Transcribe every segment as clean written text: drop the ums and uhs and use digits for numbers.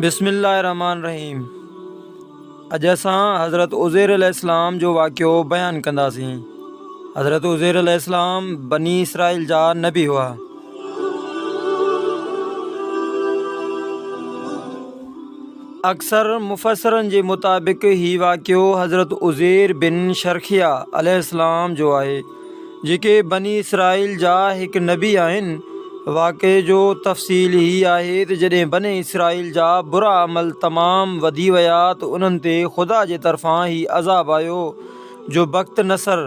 بسم الله الرحمٰن الرحيم اڄ اسان حضرت عزير عليه السلام جو واقعو بيان ڪنداسين. حضرت عزير عليه السلام بني اسرائيل جا نبي هئا. اڪثر مفسرن جي مطابق هي واقعو حضرت عزير بن شرخيا عليه السلام جو آهي. جيڪي بني اسرائيل جا هڪ نبي آهن. واقعي جو تفصيل هي آهي ته جڏهن بني اسرائيل جا برا عمل تمام وڌي ويا ته انهن تي خدا جي طرفان هي عذاب آيو جو بخت نصر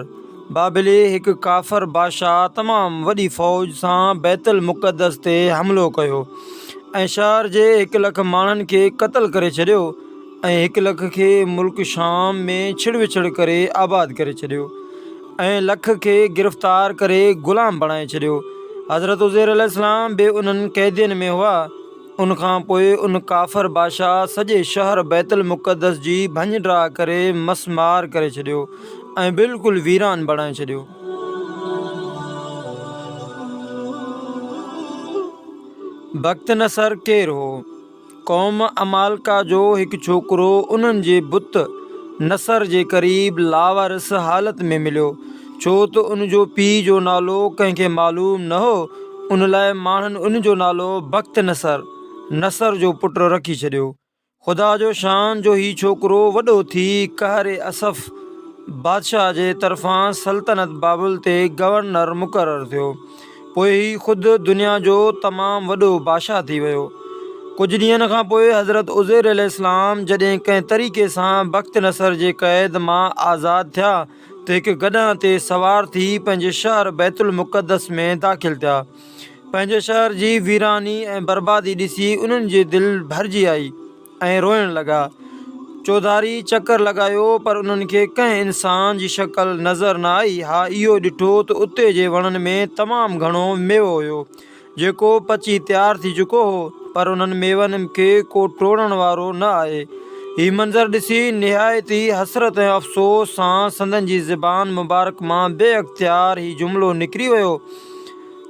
بابلي هڪ ڪافر بادشاهه تمام وڏي فوج سان بيت المقدس تي حملو ڪيو ۽ شهر جي هڪ لک ماڻهن کي قتل ڪري ڇڏيو ۽ هڪ لک کي ملڪ شام ۾ ڇڙ وڇڙ ڪري آباد ڪري ڇڏيو. ۽ لک کي گرفتار ڪري غلام بڻائي ڇڏيو. حضرت عزير عليه السلام به انهن قيدين ۾ هئا. ان کان پوء ان ڪافر بادشاهه سڄي شهر بيت المقدس جي ڀڃ ڊاهه ڪري مسمار ڪري ڇڏيو ۽ بلڪل ويران بڻائي ڇڏيو. بخت نصر ڪير هو؟ قوم عمالقه جو هڪ ڇوڪرو انهن جي بت نصر جي قريب لاوارث حالت ۾ مليو، ڇو ته ان جو پيء جو نالو ڪنهن کي معلوم نه هو، ان لاء ماڻهن ان جو نالو بخت نصر، نصر جو پٽ، رکي ڇڏيو. خدا جو شان جو هي ڇوڪرو وڏو ٿي قهر اصف بادشاهه جي طرفان سلطنت بابل تي گورنر مقرر ٿيو. پوء هي خود دنيا جو تمام وڏو بادشاهه ٿي ويو. ڪجهه ڏينهن کان پوء حضرت عزير عليه السلام جڏهن ڪنهن طريقي سان بخت نصر جي قيد مان آزاد ٿيا ته هڪ گڏهه تي سوار ٿي پنهنجي شهر بيت المقدس ۾ داخل ٿيا. پنهنجي شهر جي ويراني ۽ بربادي ڏسي انهن جي دل ڀرجي آئي. ۽ روئڻ لڳا. چوڌاري چڪر لڳايو پر انهن کي ڪنهن انسان جي شڪل نظر نه آئي. ها اهو ڏٺو ته اتي جي وڻن ۾ تمام گهڻو ميوو هيو، جيڪو پچي تيار ٿي چڪو هو، پر انهن ميون کي ڪو ٽوڙڻ وارو نه آهي. هي منظر ڏسي نهايت ئي حسرت ۽ افسوس سان سندن جي زبان مبارڪ مان بي اختيار هي جملو نڪري ويو.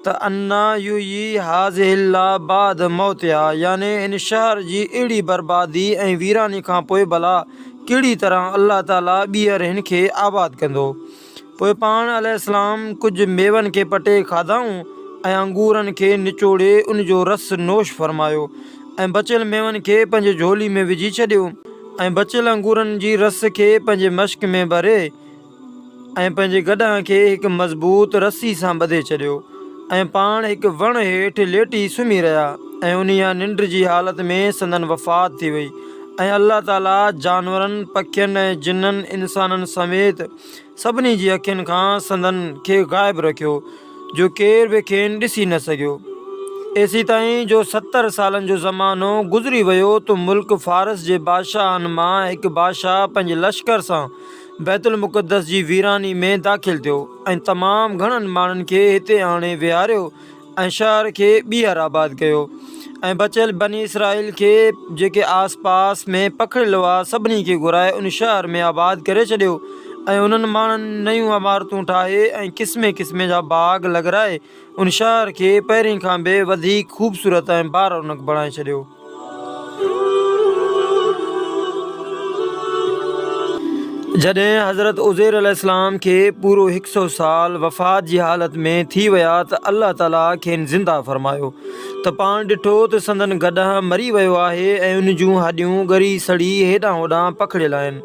ته انا يحيي هذه الله بعد موتها يعني هن شهر جي اهڙي بربادي ۽ ويراني کان پوء ڀلا ڪهڙي طرح الله تعالي ٻيهر هن کي آباد ڪندو. پوء پاڻ عليه السلام ڪجهه ميون کي پٽي کاڌائون ۽ انگورن کي نچوڙي ان جو رس نوش فرمايو ۽ بچيل ميون کي پنهنجي جهولي ۾ وجهي ڇڏيو ۽ بچيل انگورن جي رس کي پنهنجي مشڪ ۾ ڀري ۽ پنهنجي گڏهه کي هڪ مضبوط رسي سان ٻڌي ڇڏيو ۽ پاڻ هڪ وڻ هيٺ ليٽي سمهي رهيا ۽ انهيء ننڊ جي حالت ۾ سندن وفات ٿي وئي ۽ الله تعاليٰ جانورن، پکين ۽ جنن، انسانن سميت سڀني جي اکين کان سندن کي غائب رکيو جو ڪير به کين ڏسي نه سگهيو. ايسيتائين جو 70 سالن جو زمانو گذري ويو ته ملڪ فارس جي بادشاهن مان هڪ بادشاهه پنهنجي لشڪر سان بيت المقدس جي ويراني ۾ داخل ٿيو ۽ تمام گهڻن ماڻهن کي هتي آڻي ويهاريو ۽ شهر کي ٻيهر آباد ڪيو ۽ بچيل بني اسرائيل کي جيڪي آس پاس ۾ پکڙيل هئا سڀني کي گهرائي ان شهر ۾ آباد ڪري ڇڏيو ۽ انهن ماڻهن نيون عمارتون ٺاهي ۽ قسمين قسمين جا باغ لڳرائي ان شهر کي پهرين کان به وڌيڪ خوبصورت ۽ بارونق بڻائي ڇڏيو. جڏهن حضرت عزير عليه السلام کي پورو هڪ سئو سال وفات جي حالت ۾ ٿي ويا ته الله تعاليٰ کين زنده فرمايو ته پاڻ ڏٺو ته سندن گڏهه مري ويو آهي ۽ ان جون هڏيون ڳري سڙي هيڏانهن هوڏانهن پکڙيل آهن.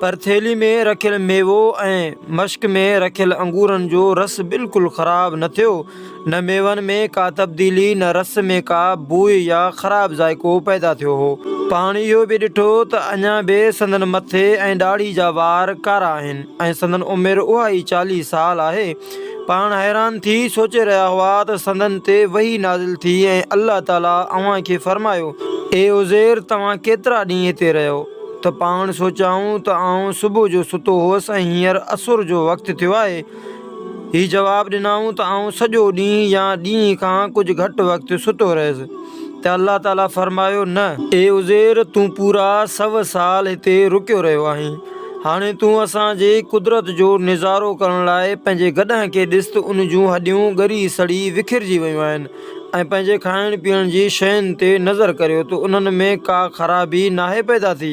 پر ٿيلهي ۾ رکيل ميوو ۽ مشڪ ۾ رکيل انگورن جو رس بلڪل خراب نه ٿيو، نه ميون ۾ ڪا تبديلي نه رس ۾ ڪا بوء يا خراب ذائقو پيدا ٿيو هو. پاڻ اهو به ڏٺو ته اڃا به سندن مٿي ۽ ڏاڙهي جا وار ڪارا آهن ۽ سندن عمر اها ئي 40 سال آهي. پاڻ حيران ٿي سوچي رهيا هئا ته سندن تي وحي نازل ٿي ۽ الله تعاليٰ اوهان کي فرمايو، اي عزير! توهان ڪيترا ڏينهن هتي رهيو؟ ته پاڻ سوچيائون ته آئون صبح جو ستو هوس ۽ هينئر اسر جو وقت ٿيو آهي. هي جواب ڏنائون ته آئون سڄو ڏينهن يا ڏينهن کان ڪجهه گهٽ وقت ستو رهيس. ته الله تعاليٰ فرمايو، نه! اي عزير! تون پورا سو سال هتي رڪيو رهيو آهين. هاڻي تون اسان جي قدرت جو نظارو ڪرڻ لاء پنهنجي گڏهه کي ڏس ته ان جون هڏيون ڳري سڙي وکرجي ويون آهن. ۽ پنهنجي کائڻ پيئڻ جي شين تي نظر ڪريو ته انهن ۾ ڪا خرابي ناهي پيدا ٿي.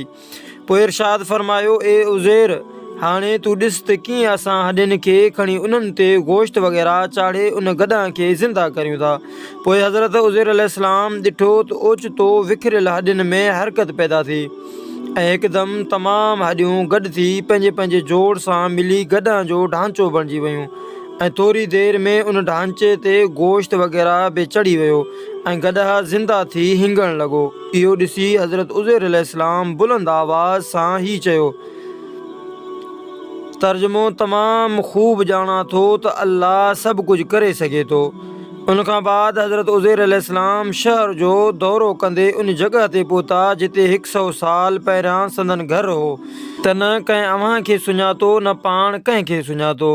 پوء ارشاد فرمايو، اي عزير! هاڻي تون ڏس ته ڪيئن اسان هڏين کي کڻي انهن تي گوشت وغيره چاڙهي ان گڏهه کي زنده ڪريون ٿا. پوء حضرت عزير عليه السلام ڏٺو ته اوچتو وکريل هڏين ۾ حرڪت پيدا ٿي ۽ هڪدم تمام هڏيون گڏ ٿي پنهنجي پنهنجي جوڙ سان ملي گڏهه جو ڍانچو بڻجي ويون. ۽ ٿوري دير ۾ ان ڍانچي تي گوشت وغيره به چڙهي ويو ۽ گڏهه زنده ٿي هينگڻ لڳو. اهو ڏسي حضرت عزير عليه السلام بلند آواز سان هي چيو. ترجمو، تمام خوب ڄاڻان ٿو ته الله سڀ ڪجهه ڪري سگهي ٿو. ان کان بعد حضرت عزير عليه السلام شهر جو دورو ڪندي ان جڳهه تي پهتا جتي هڪ سئو سال پهريان سندن گهر هو ته نه ڪنهن اوهان کي سڃاتو نه پاڻ ڪنهن کي سڃاتو.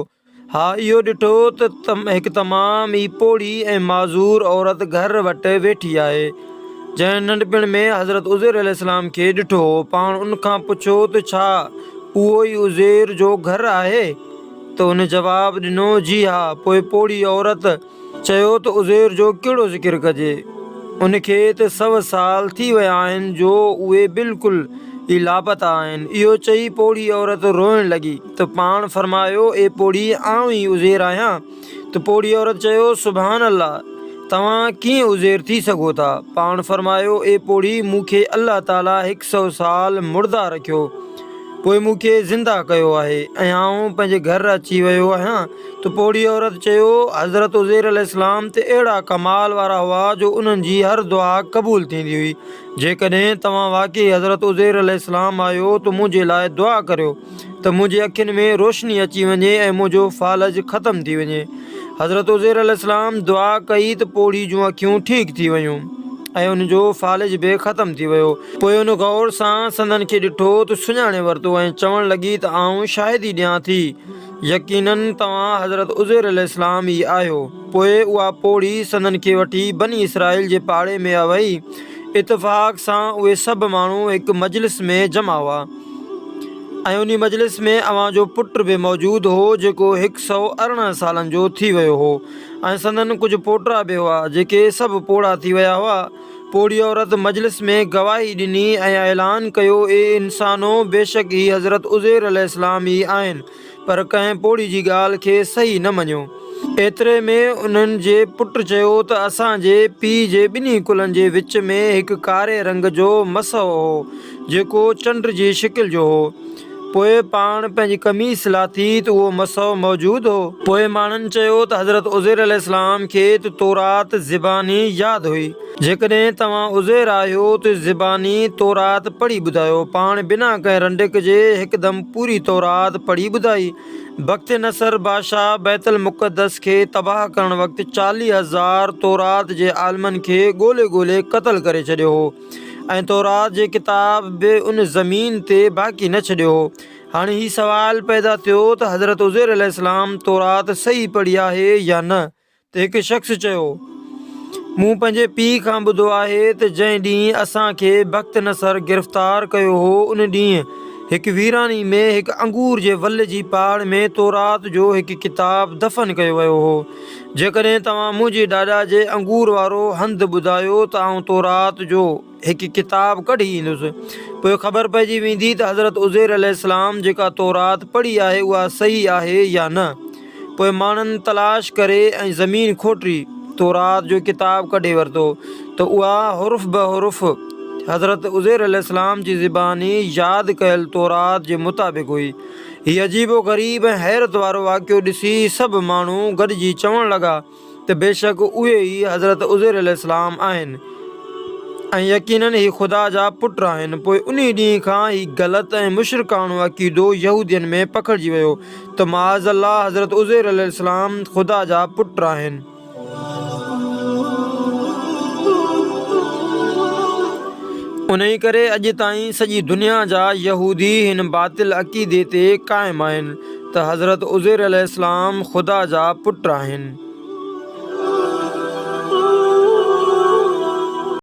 ها اهو ڏٺو ته هڪ تمام ئي پوڙهي ۽ معذور عورت گهر وٽ ويٺي آهي، جنهن ننڍپڻ ۾ حضرت عزير عليه السلام کي ڏٺو هو. پاڻ ان کان پڇيو ته ڇا اهو ئي عزير جو گهر آهي؟ ته ان جواب ڏنو جي ها. پوء پوڙهي عورت چيو ته عزير جو ڪهڙو ذڪر ڪجي، ان کي ته سو سال ٿي ويا آهن جو اهي بلڪل ئي لاپتا آهن. اهو چئي پوڙهي عورت روئڻ لڳي ته پاڻ فرمايو، اي پوڙهي آئون ئي عزير آهيان. ته پوڙهي عورت چيو، سبحان الله! توهان ڪيئن عزير ٿي سگهو ٿا؟ پاڻ فرمايو، اي پوڙهي مون کي الله تعاليٰ هڪ سو سال مڙده رکيو، پوء مون کي زنده ڪيو آهي ۽ آئون پنهنجي گهر اچي ويو آهيان. ته پوڙهي عورت چيو، حضرت عزير عليه السلام ته اهڙا ڪمال وارا هئا جو انهن جي هر دعا قبول ٿيندي هئي، جيڪڏهن توهان واقعي حضرت عزير عليه السلام آهيو ته منهنجي لاء دعا ڪريو ته منهنجي اکين ۾ روشني اچي وڃي ۽ منهنجو فالج ختم ٿي وڃي. حضرت عزير عليه السلام دعا ڪئي ته پوڙهي جون اکيون ٺيڪ ٿي ويون ۽ ان جو فالج به ختم ٿي ويو. پوء ان غور سان سندن کي ڏٺو ته سڃاڻي ورتو ۽ چوڻ لڳي ته آئون شاهدي ڏيان ٿي يقيناً توهان حضرت عزير عليه السلام ئي آهيو. پوء اها پوڙهي سندن کي وٺي بني اسرائيل جي پاڙي ۾ وئي. اتفاق سان اهي سڀ ماڻهو هڪ مجلس ۾ جمع هئا ۽ انهي مجلس ۾ اوهان جو پٽ به موجود هو جيڪو هڪ سئو 18 سالن جو ٿي ويو هو ۽ سندن ڪجهه پوٽا به هئا جيڪي سڀ پوڙها ٿي ويا هئا. پوڙهي عورت مجلس ۾ گواهي ڏني ۽ اعلان ڪيو، اي انسانو! بيشڪ هي حضرت عزير عليه السلام ئي آهن. پر ڪنهن پوڙهي جي ڳالهه کي صحيح نه مڃيو. ايتري ۾ انهن جي پٽ چيو ته اسان جي پيء جي ٻنهي ڪلهن جي وچ ۾ هڪ ڪاري رنگ جو مسحو هو، جيڪو چنڊ جي شڪل جو هو. پوء پاڻ پنهنجي قميص لاٿي ته اهو مسحو موجود هو. پوء ماڻهن چيو ته حضرت عزير عليه السلام کي ته تورات زباني ياد هئي. جيڪڏهن توهان عزير آهيو ته زباني تورات پڙهي ٻڌايو. پاڻ بنا ڪنهن رنڊڪ جي هڪدم پوري تورات پڙهي ٻڌائي. بخت نصر بادشاهه بيت المقدس کي تباهه ڪرڻ وقت 40,000 تورات جي عالمن کي ڳولي ڳولي قتل ڪري ڇڏيو هو ۽ تورات جي ڪتاب به ان زمين تي باقي نه ڇڏيو هو. هاڻي هي سوال پيدا ٿيو ته حضرت عزير عليه السلام تورات صحيح پڙهي آهي يا نه؟ ته هڪ شخص چيو، مون پنهنجي پيء کان ٻڌو آهي ته جنهن ڏينهن اسان کي بخت نصر گرفتار ڪيو هو ان ڏينهن هڪ ويراني ۾ هڪ انگور جي ول جي پاڙ ۾ تورات جو هڪ ڪتاب دفن ڪيو ويو هو. جيڪڏهن توهان منهنجي ڏاڏا جي انگور وارو هنڌ ٻڌايو ته آئون تورات جو هڪ ڪتاب ڪڍي ايندس. پوء خبر پئجي ويندي ته حضرت عزير عليه السلام جيڪا تورات پڙهي آهي اها صحيح آهي يا نه. پوء ماڻهن تلاش ڪري ۽ زمين کوٽي تورات جو ڪتاب ڪڍي ورتو ته اها حرف بحرف حضرت عزير عليه السلام جي زباني ياد ڪيل تورات جي مطابق هئي. هي عجيب و غريب ۽ حيرت وارو واقعو ڏسي سڀ ماڻهو گڏجي چوڻ لڳا ته بيشڪ اهي ئي حضرت عزير عليه السلام آهن ۽ يقيناً هي خدا جا پٽ آهن. پوء انهي ڏينهن کان هي غلط ۽ مشرڪاڻو عقيدو يهودين ۾ پکڙجي ويو ته معاذ الله حضرت عزير عليه السلام خدا جا پٽ آهن. انهي ڪري اڄ تائين سڄي دنيا جا يهودي هن باطل عقيدي تي قائم آهن ته حضرت عزير عليه السلام خدا جا پٽ آهن.